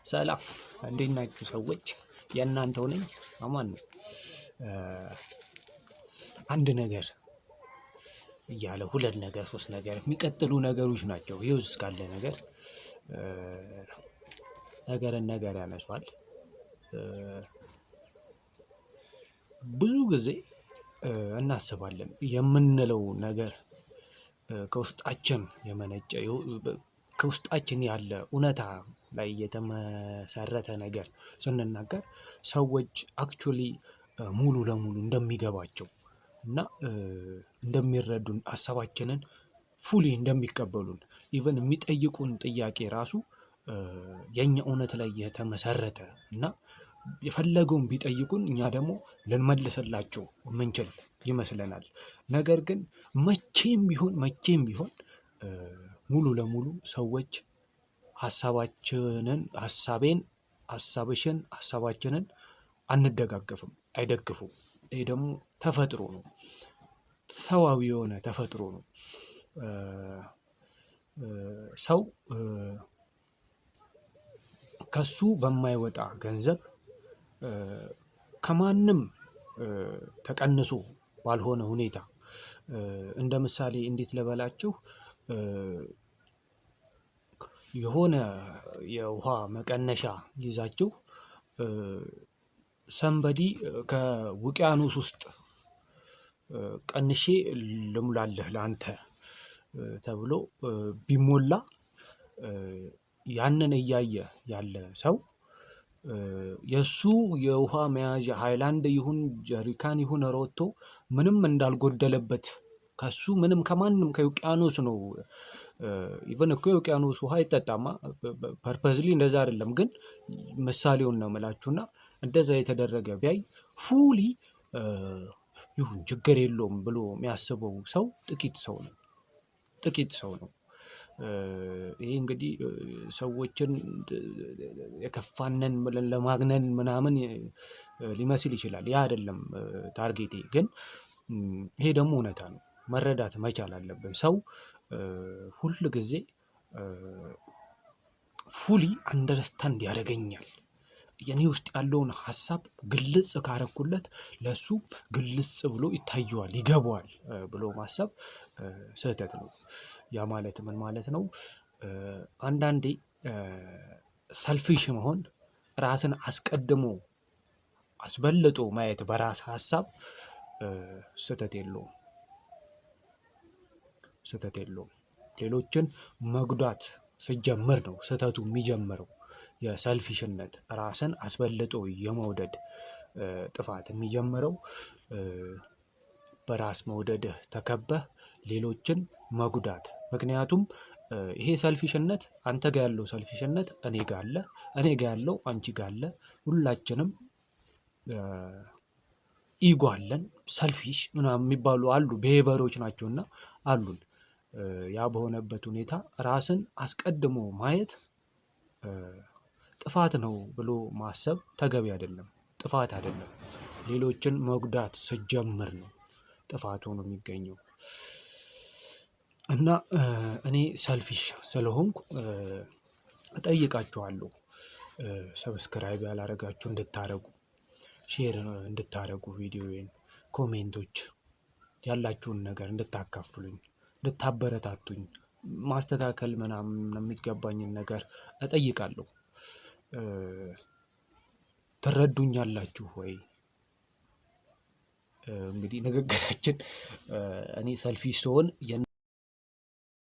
ሰላም፣ እንዴት ናችሁ ሰዎች? የእናንተው ነኝ፣ አማን ነው። አንድ ነገር እያለ ሁለት ነገር፣ ሶስት ነገር የሚቀጥሉ ነገሮች ናቸው። ህይወት እስካለ ነገር ነገርን ነገር ያነሷል። ብዙ ጊዜ እናስባለን የምንለው ነገር ከውስጣችን የመነጨ፣ ከውስጣችን ያለ እውነታ ላይ የተመሰረተ ነገር ስንናገር ሰዎች actually ሙሉ ለሙሉ እንደሚገባቸው እና እንደሚረዱን፣ ሀሳባችንን fully እንደሚቀበሉን፣ even የሚጠይቁን ጥያቄ ራሱ የኛ እውነት ላይ የተመሰረተ እና የፈለገውን ቢጠይቁን እኛ ደግሞ ልንመልስላቸው የምንችል ይመስለናል። ነገር ግን መቼም ቢሆን፣ መቼም ቢሆን ሙሉ ለሙሉ ሰዎች ሀሳባችንን፣ ሀሳቤን፣ ሀሳብሽን፣ ሀሳባችንን አንደጋገፍም፣ አይደግፉም። ይሄ ደግሞ ተፈጥሮ ነው። ሰዋዊ የሆነ ተፈጥሮ ነው። ሰው ከሱ በማይወጣ ገንዘብ፣ ከማንም ተቀንሶ ባልሆነ ሁኔታ፣ እንደ ምሳሌ እንዴት ልበላችሁ፣ የሆነ የውሃ መቀነሻ ይዛችሁ somebody ከውቅያኖስ ውስጥ ቀንሼ ልሙላልህ ላንተ ተብሎ ቢሞላ፣ ያንን እያየ ያለ ሰው የእሱ የውሃ መያዣ ሃይላንድ ይሁን ጀሪካን ይሁን ሮቶ ምንም እንዳልጎደለበት፣ ከሱ ምንም ከማንም ከውቅያኖስ ነው። Even እኮ የውቅያኖስ ውሃ አይጠጣማ፣ purposely እንደዛ አይደለም፣ ግን ምሳሌውን ነው የምላችሁ። እና እንደዛ የተደረገ ቢያይ fully ይሁን ችግር የለውም ብሎ የሚያስበው ሰው ጥቂት ሰው ነው። ጥቂት ሰው ነው። ይሄ እንግዲህ ሰዎችን የከፋነን ብለን ለማግነን ምናምን ሊመስል ይችላል። ያ አይደለም target ኤ፣ ግን ይሄ ደግሞ እውነታ ነው። መረዳት መቻል አለብን። ሰው ሁል ጊዜ fully understand ያደርገኛል፣ የኔ ውስጥ ያለውን ሀሳብ ግልጽ ካረኩለት ለሱ ግልጽ ብሎ ይታየዋል፣ ይገባዋል ብሎ ማሰብ ስህተት ነው። ያ ማለት ምን ማለት ነው? አንዳንዴ selfish መሆን፣ ራስን አስቀድሞ አስበልጦ ማየት በራስ ሀሳብ ስህተት የለውም። ስህተት የለውም። ሌሎችን መጉዳት ሲጀምር ነው ስህተቱ የሚጀምረው። የ selfish ነት፣ ራስን አስበልጦ የመውደድ ጥፋት የሚጀምረው በራስ መውደድህ ተከበህ ሌሎችን መጉዳት። ምክንያቱም ይሄ selfish ነት፣ አንተ ጋር ያለው selfish ነት እኔ ጋር አለ፣ እኔ ጋር ያለው አንቺ ጋር አለ። ሁላችንም ego አለን፣ selfish ምናምን የሚባሉ አሉ፣ behavior ኦች ናቸው እና አሉን። ያ በሆነበት ሁኔታ ራስን አስቀድሞ ማየት ጥፋት ነው ብሎ ማሰብ ተገቢ አይደለም። ጥፋት አይደለም። ሌሎችን መጉዳት ስትጀምር ነው ጥፋት ሆኖ የሚገኘው። እና እኔ selfish ስለሆንኩ እጠይቃችኋለሁ፣ subscribe ያላረጋችሁ እንድታረጉ፣ share እንድታረጉ ቪዲዮዬን፣ comment ኦች ያላችሁን ነገር እንድታካፍሉኝ፣ እንድታበረታቱኝ፣ ማስተካከል ምናምን የሚገባኝን ነገር እጠይቃለሁ። ትረዱኛላችሁ ወይ? እንግዲህ ንግግራችን እኔ selfish ስሆን